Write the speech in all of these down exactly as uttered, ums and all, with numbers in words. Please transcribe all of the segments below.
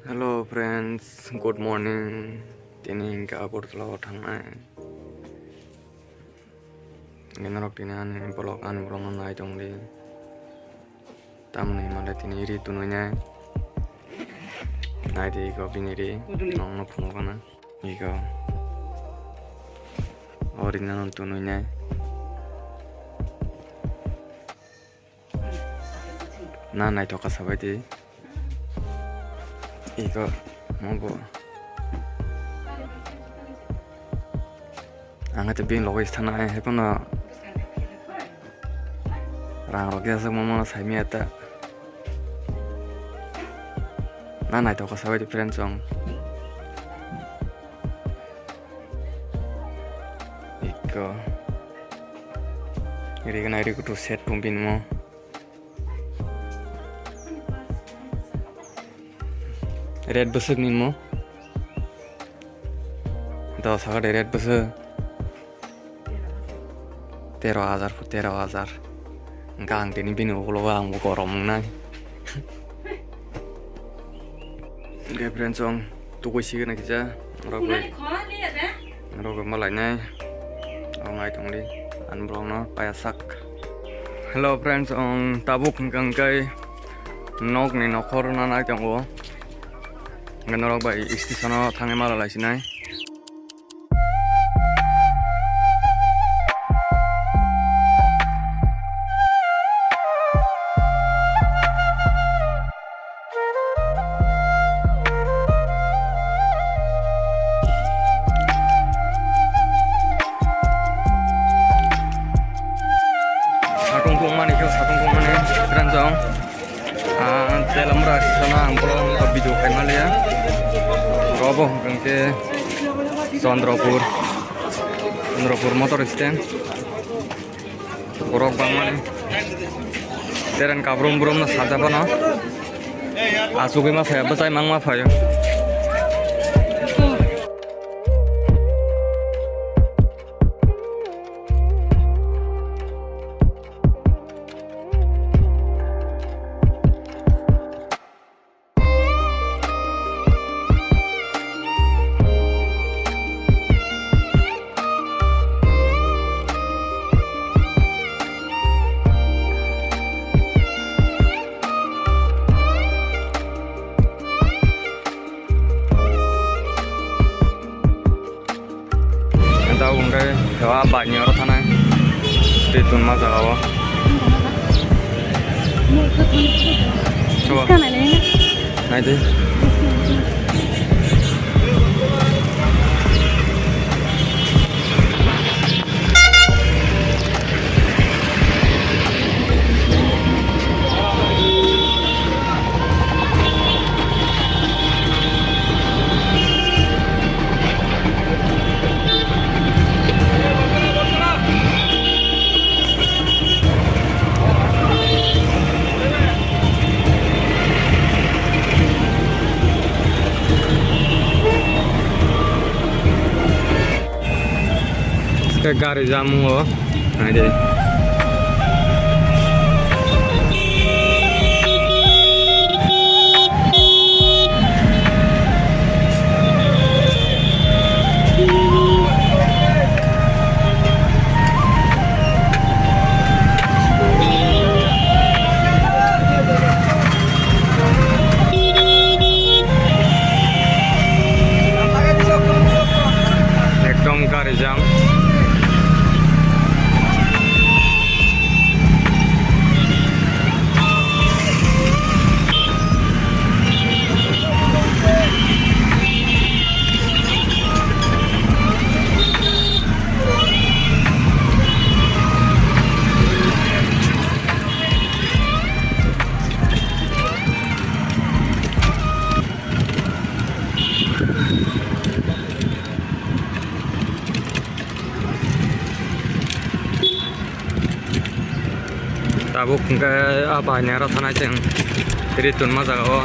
Hello friends, good morning. Tini hingke Agartala o thangnai. Hingke norok tini ani vlog, ani vlog no nai tongdi. Tamni male tini ri tunui nai. Nai di iko bini ri. Nong no phunuk ana. Iko. O ri no tunui nai. Na naithok kha sabai di. Iko mo bo. Ang hati bini logo thana hai phano rang rok ya mo mo sai miya ta. Na naithok kha sabai di friends chong. Iko. Iri gana iri kutu set pum bini mo. Red bwswk ni mo. Do sakha de red bwswk. Tero hajar pho tero hajar. Hingke ang tini bini ulo ang bo gorom wngnai. Hingke friends chong tugui sigana kisa. Oro bo. Oro bo malainai. Ang ai tongdi. Ang borok no paya sak. Hello friends, ang tabuk hingke hingke nok ni nokhor no nai tongo. Hingke norok bai station o thangwi mala lai sinai. Satung tongmani khe, satung tongmani ranjang. Ah, tela mura sana ang bolo video khai maliya. Robo hwnkhe Chandrapur, Chandrapur motor stand. Borok bangmani. Teren kabrum brum no sajak phano. Asugwi ma phai, bwchai mang ma phai. Tabuk hwnkhe khewa baini oro thanai twi tongma jaga o. Sobo. Nai di. Khe gari jam o, nai di. Ekdom gari jam. Tabuk hwnkhe a baini aro thanai chwng ri tongma jaga o.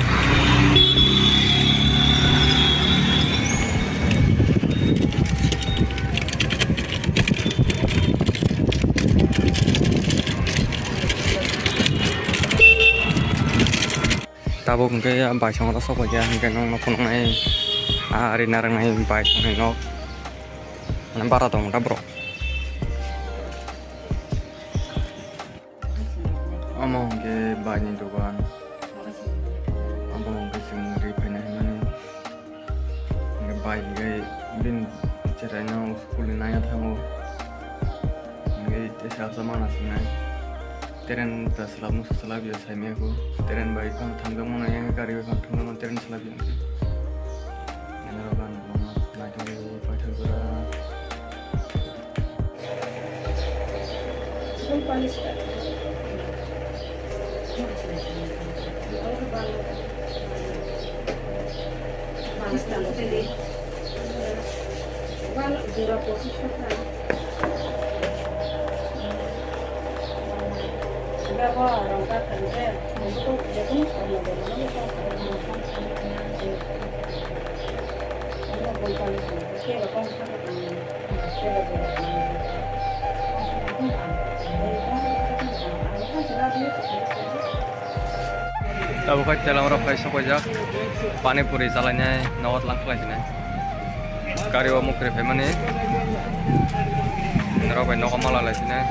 Tabuk hwnkhe ya bai song rok sok bai kha, hwnkhe nwng no phunuknai, ah, ari narwknai bai songni nok. Mane bara tongo da borok. Omo hwnkhe bai ni dogan. Omo hwnkhe chwng ri phaina hinmani. Hwnkhe bai hwnkhe bini cheraino school ni naiya thango. Hwnkhe teisa achomani sinai. Train ta swlapno swlapya saimaya kho. Train bai phano thangjakmano, yang gari bai phano thangjakmano, train swlapya hwnkhe. Naitok khe paithak jora. Tabuk hai telam rok hai sopaijak, pani puri chalainai nogo tlang khlai sinai. Gari o mukri phaimani norok bai nogo mala lai sinai.